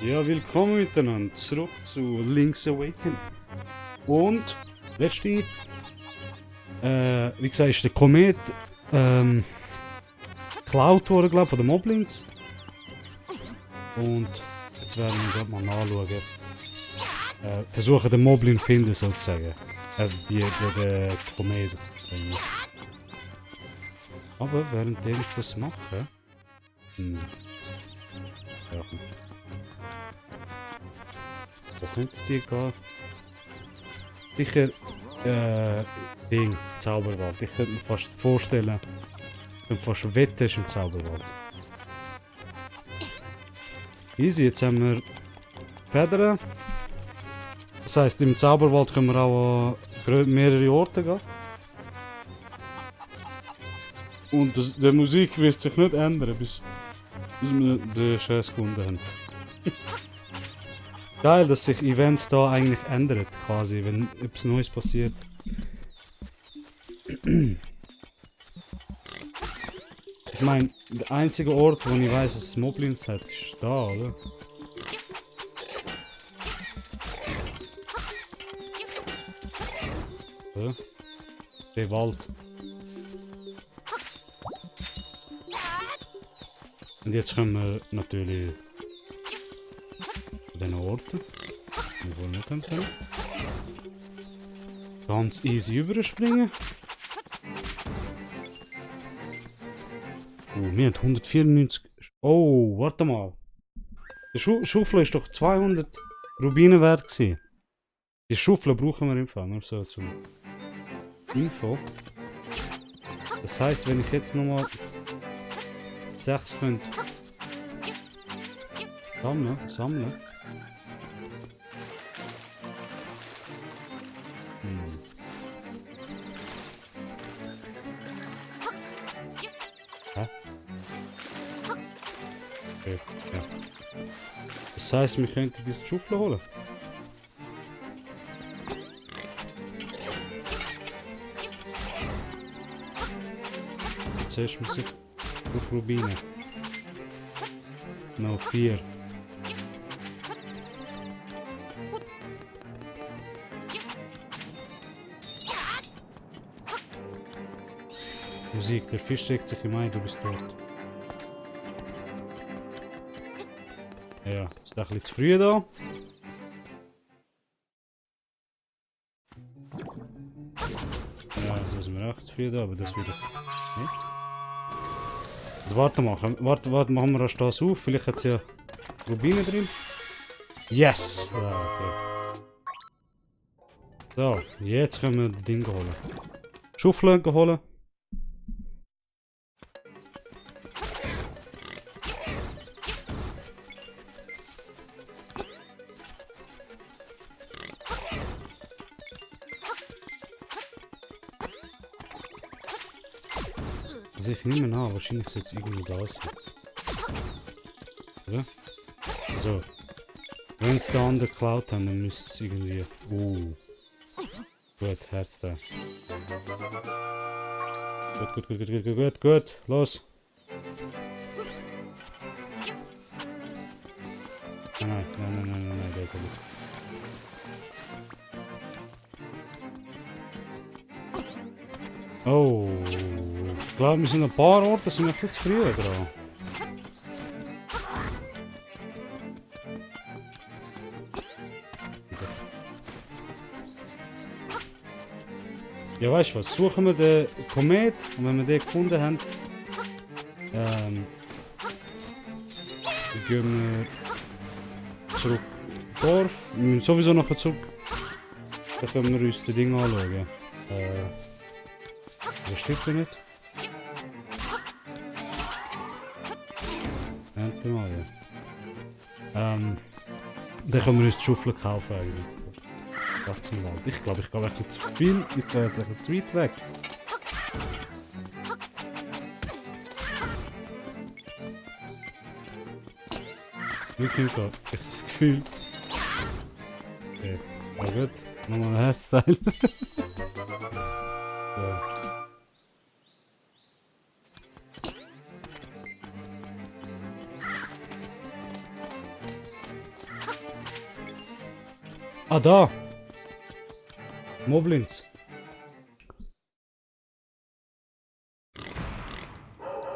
Ja, willkommen miteinander. Zurück zu Link's Awakening. Und, letzte, wie gesagt, ist der Komet geklaut worden, glaube ich, von den Moblins. Und jetzt werden wir gerade mal nachschauen. Versuchen den Moblin zu finden, sozusagen. Also den Komet. Aber währenddem ich das mache... Ja. Wo könnte die gehen? Sicher, Ding, Zauberwald. Ich könnte mir fast vorstellen, ich könnte fast wetten, es ist im Zauberwald. Easy, jetzt haben wir Federn. Das heisst, im Zauberwald können wir auch an mehrere Orte gehen. Und die Musik wird sich nicht ändern, bis wir den Scheiß gefunden haben. Geil, dass sich Events da eigentlich ändern, quasi, wenn etwas Neues passiert. Ich meine, der einzige Ort, wo ich weiß, dass es Moblins hat, ist da, oder? Ja. Der Wald. Und jetzt können wir natürlich zu diesen Orten, die wir nicht haben können. Ganz easy überspringen. Wir haben 194. Oh, warte mal. Der Schaufel ist doch 200 Rubine wert gewesen. Die Schaufel brauchen wir im Fall, nur so zum Info. Das heisst, wenn ich jetzt nochmal 6 könnte sammeln. Hä? Okay, ja. Das heisst, wir könnten diese Schaufel holen. Zuerst muss ich auf Rubine. Noch 4. Musik, der Fisch steckt sich im Ei, du bist tot. Ja, ist ein bisschen zu früh da. Ja, da sind wir echt zu früh da, aber das wieder nicht. Also warte mal, machen wir erst das auf, vielleicht hat es ja Rubine drin. Yes! Ah, okay. So, jetzt können wir das Ding holen. Schaufeln holen. Also ich nehme an, wahrscheinlich soll es irgendwie da sein. Oder? Also, wenn es da an der Cloud haben, dann müsste es irgendwie... Gut, Herz da. Gut, los! Nein, der geht nicht. Oh, ich glaube, wir sind ein paar Orte, sind wir viel zu früh dran. Ja, weißt du was? Suchen wir den Komet und wenn wir den gefunden haben, dann gehen wir zurück ins Dorf. Wir müssen sowieso nachher zurück. Dann können wir uns das Ding anschauen. Das stimmt ja nicht. Endlich mal, ja. Dann können wir uns die Schaufel kaufen eigentlich. Wald. Ich glaube, ich gehe ein bisschen zu viel. Ich gehe jetzt ein bisschen zu weit weg. Wirklich gerade. Ich habe das Gefühl. Okay. Na gut. Nochmal ein Hairstyle. So. Ah, da! Moblins.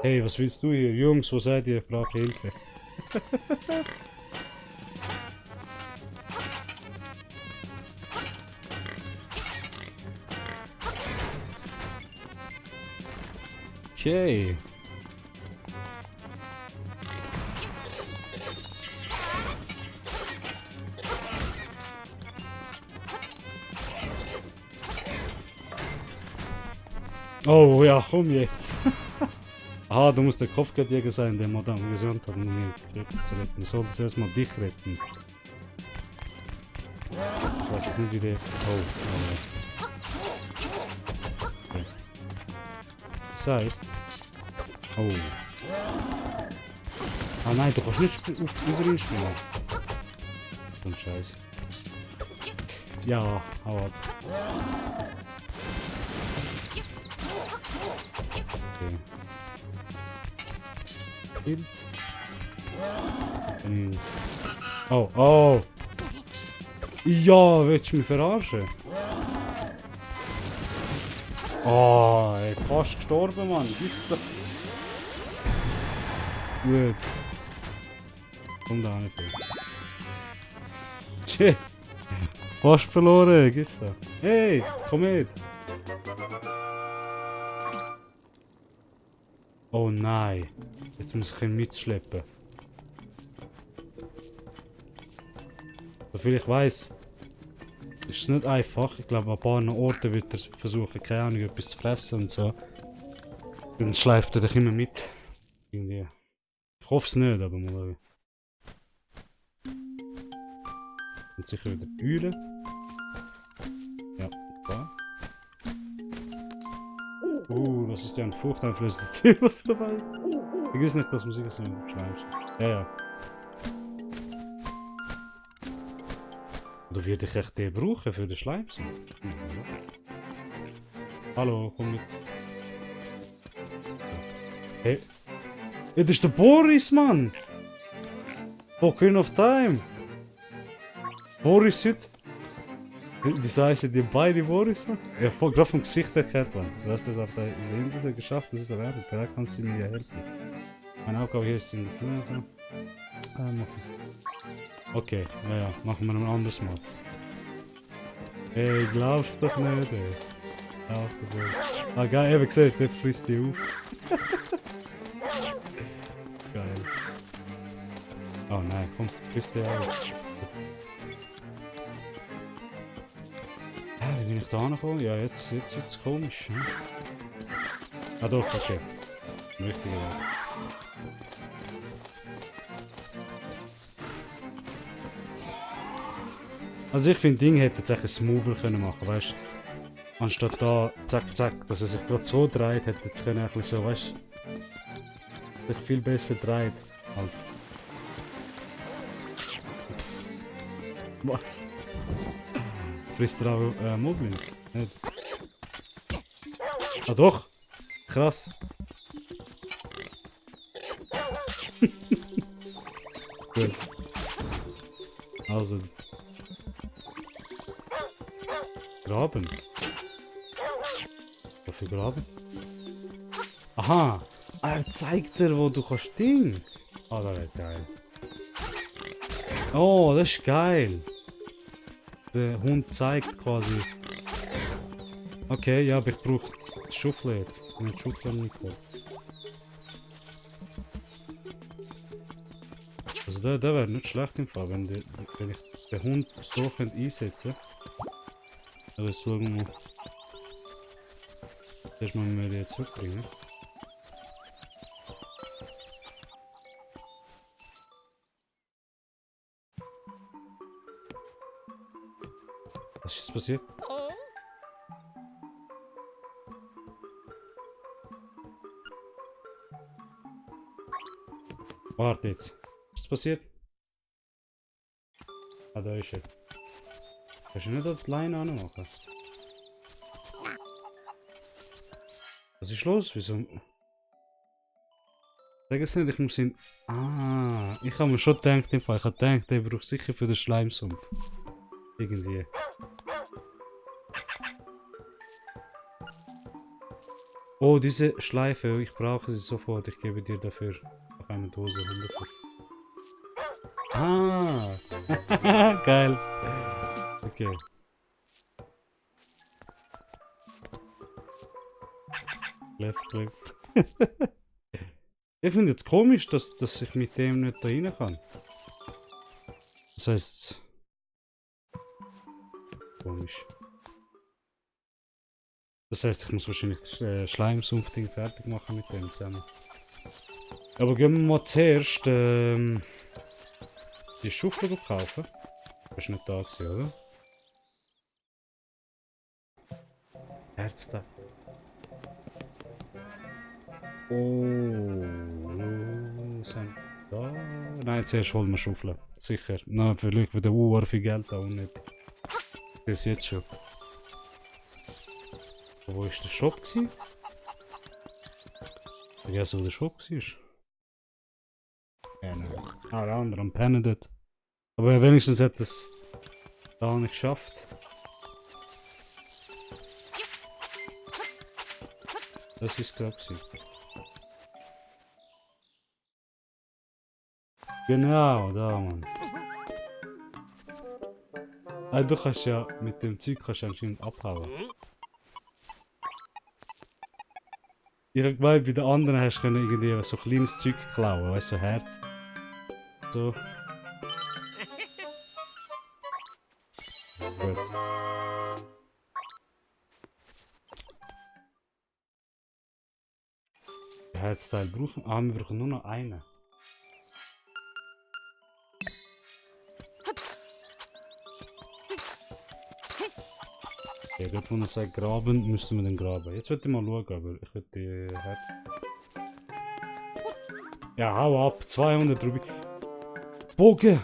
Hey, was willst du hier? Jungs, wo seid ihr? Ich brauche Hilfe. Okay. Oh ja, komm jetzt. Aha, du musst der Kopfgeldjäger sein, der Madame gesagt hat, um ihn zu retten. Du solltest erstmal dich retten. Ich weiß jetzt nicht, wie der... Oh, okay. Das heißt... Oh. Ah nein, du kannst nicht über ihn spielen. So ein Scheiß. Ja, hau ab. Okay. Oh, oh! Ja, willst du mich verarschen? Oh, ey, fast gestorben, Mann. Gibt's doch. Gut. Komm da nicht. Tschä. Fast verloren, gibt's da. Hey, komm mit. Oh nein. Jetzt muss ich ihn mitschleppen. Soviel ich weiß, ist es nicht einfach. Ich glaube, an ein paar Orten wird er versuchen, keine Ahnung, etwas zu fressen und so. Dann schleift er dich immer mit. Irgendwie. Ich hoffe es nicht, aber mal schauen. Und sicher wieder die Eule. Ja, klar. Das ist ja ein furchteinflößendes Tier, was dabei. Vergiss nicht, dass Musik so schreibst. Ja, ja. Da würde ich echt den brauchen für den Schleimsee. Hallo, komm mit. Hey. Ja, das ist der Boris, Mann! Ocarina of Time! Boris heute. Wieso heißen die beide Boris, Mann? Ja, gerade vom Gesicht erkennt man. Du hast das auf der Insel geschafft, das ist der Wert. Vielleicht kannst du mir ja helfen. Meine Aufgabe hier ist in das machen. Okay, ja, machen wir ein anderes Mal. Ey, glaubst doch nicht, ey. Ah, geil, eben gesehen, der frisst die auf. Geil. Oh nein, komm, frisst die auf. Wie bin ich da angekommen? Ja, jetzt wird es komisch. Hm? Ah doch, okay. Richtiger Weg. Also ich finde, Ding hätte jetzt echt ein Smoother können machen, weißt du? Anstatt da, zack, zack, dass er sich gerade so dreht, hätte jetzt können ein bisschen so, weißt du? Sich viel besser dreht. Halt. Was? Frisst er auch Moblins? Nicht. Ah doch! Krass! Gut. Also. Graben. Dafür graben? Aha! Er zeigt dir, wo du kannst Ding. Ah, das wäre geil. Oh, das ist geil. Der Hund zeigt quasi. Okay, ja, aber ich brauche die Schuffel jetzt. Ich habe die Schuffel nicht geholt. Also der wäre nicht schlecht im Fall, wenn ich den Hund so einsetzen könnte. Aber jetzt schauen wir mal. Zuerst mal wir den zurückbringen. Was ist jetzt passiert? Warte jetzt. Was ist passiert? Ah, da ist er. Kannst du nicht auf die Leine anmachen? Was ist los? Wieso? Sag es nicht, ich muss ihn... Ah, ich habe mir schon gedacht, ich habe gedacht, der braucht sicher für den Schleimsumpf. Irgendwie. Oh, diese Schleife, ich brauche sie sofort. Ich gebe dir dafür noch eine Dose 100. Ah! Geil. Okay. Left click. Ich finde jetzt komisch, dass ich mit dem nicht da rein kann. Das heißt... Komisch. Das heißt, ich muss wahrscheinlich das Schleimsumpf-Ding fertig machen mit dem zusammen. Aber gehen wir mal zuerst die Schaufel kaufen. Du bist nicht da gewesen, oder? Herz da. Oh, sind da? Nein, zuerst holen wir Schaufeln. Sicher. Na, vielleicht wieder viel Geld da und nicht. Das ist jetzt schon. Wo war der Shop? Vergessen, wo der Shop war. Ja, nein. Ah, der andere am Pennen dort. Aber wenigstens hat es da nicht geschafft. Das ist gerade gewesen. Genau, da, Mann. Ah, du kannst ja mit dem Zeug anscheinend abhauen. Ich hab gemeint, bei den anderen hast du irgendwie so kleines Zeug klauen, weißt du, so Herz. So. Gut. Herzteil brauchen. Ah, wir brauchen nur noch einen. Okay, dort wo er sagt graben, müssten wir den graben. Jetzt würde ich mal schauen, aber ich würde die Herz... Ja, hau ab, 200 Rubine. Bogen!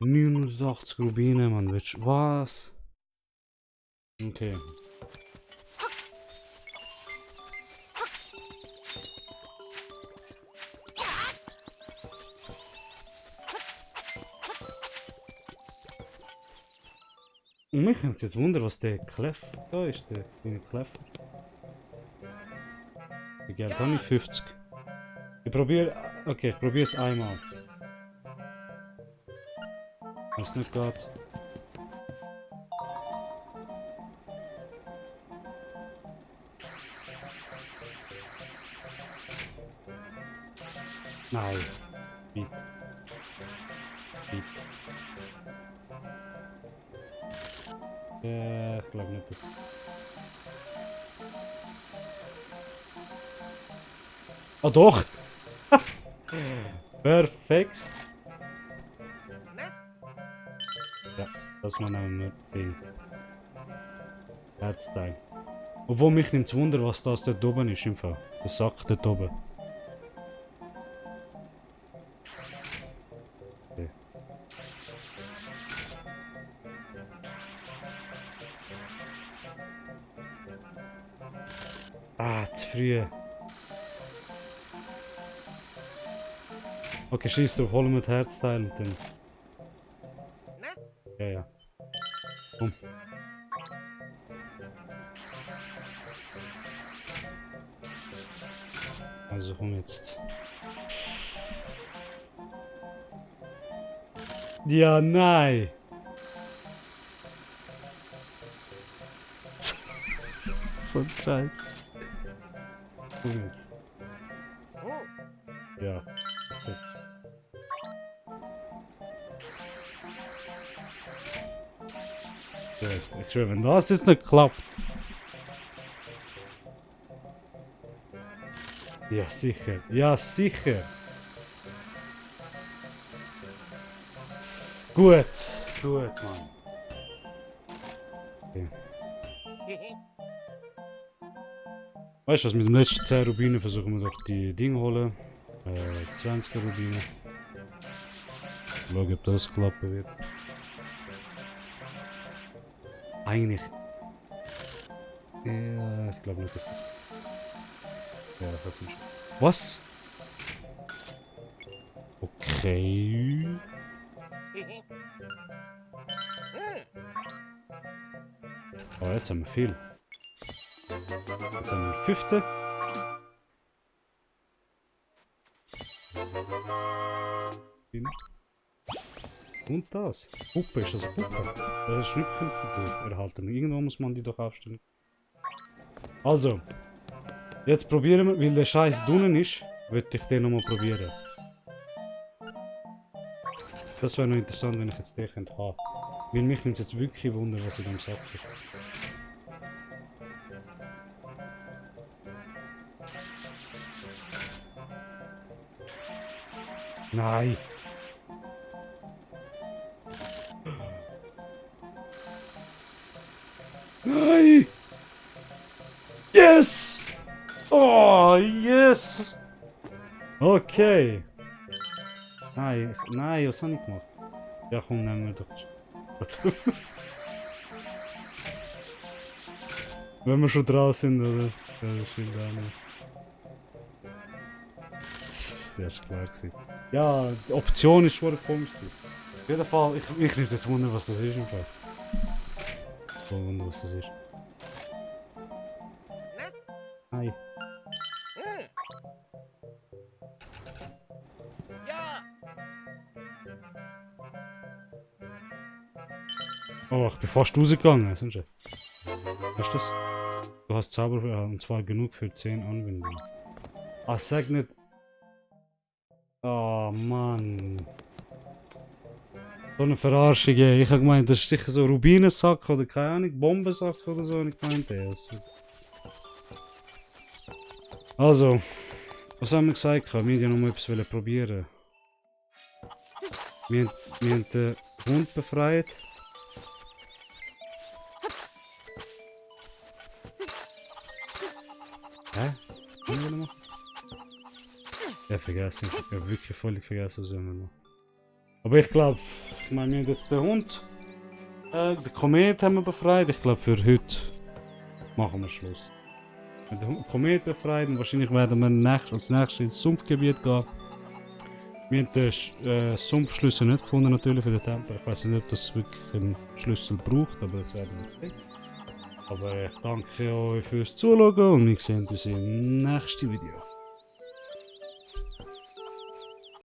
89 Rubine, Mann, willst du... Was? Okay. Und mich nimmt jetzt Wunder, was der Kleff da ist, der kleine Kleffer. Wie Geld habe ich? 50. Ich probiere. Okay, ich probiere es einmal. Wenn es nicht geht. Nein. Bitte. Bitte. Ich glaube nicht, dass... Ah doch! Perfekt! Ja, das war noch ein Ding. Herzteil. Obwohl mich nimmt es Wunder, was das dort oben ist im Fall. Der Sack dort oben. Okay. Ah, zu früh. Okay, schieß drauf, holen wir das Herzteil und dann... Ja, ja. Komm. Also komm jetzt. Ja, nein! So ein Scheiß. Komm jetzt. Ja. Okay. Gut, ich schwöre, wenn das jetzt nicht klappt. Ja, sicher. Ja, sicher. Gut. Gut, Mann. Okay. Weißt du was, mit dem letzten 10 Rubinen versuchen wir doch die Dinge holen. 20 Rubine. Schauen, ob das klappen wird. Eigentlich. Ja, ich glaube nicht, dass das. Ja, das ist. Was? Okay. Oh, jetzt haben wir viel. Jetzt haben wir den 5. Und das. Puppe, ist das eine Puppe? Das ist Schnupfenfigur erhalten. Irgendwo muss man die doch aufstellen. Also. Jetzt probieren wir, weil der Scheiß drinnen ist, würde ich den nochmal probieren. Das wäre noch interessant, wenn ich jetzt den könnte haben. Weil mich nimmt es jetzt wirklich Wunder, was in dem Sack ist. Nein! Nein! Yes! Oh, yes! Okay. Nein, nein, was habe ich gemacht? Ja, komm, nehmen wir doch. Wenn wir schon draußen sind, oder? Das stimmt auch nicht. Das ist klar gewesen. Ja, die Option ist schon komisch. Auf jeden Fall, ich nehme jetzt Wunder, was das ist im Fall. Ich Wunder, was das ist. Nein. Oh, ich bin fast rausgegangen. Weißt du das? Du hast Zauber und zwar genug für 10 Anwendungen. Ah, sag nicht. Oh Mann. So eine Verarschung, ey. Ich hab gemeint, das ist sicher so Rubinensack oder keine Ahnung, Bombensack oder so. Und ich meinte, ey. Also, was haben wir gesagt? Wir haben ja noch mal etwas probieren. Wir haben den Hund befreit. Hä? Was haben wir noch? Ja, vergessen. Ich habe wirklich völlig vergessen, was wir noch. Aber ich glaube, wir haben jetzt den Hund. Den Komet haben wir befreit. Ich glaube, für heute machen wir Schluss. Wir haben den Komet befreit und wahrscheinlich werden wir als nächstes ins Sumpfgebiet gehen. Wir haben den Sumpfschlüssel nicht gefunden, natürlich für den Tempel. Ich weiß nicht, ob das wirklich einen Schlüssel braucht, aber das werden wir jetzt nicht. Aber ich danke euch fürs Zuschauen und wir sehen uns im nächsten Video.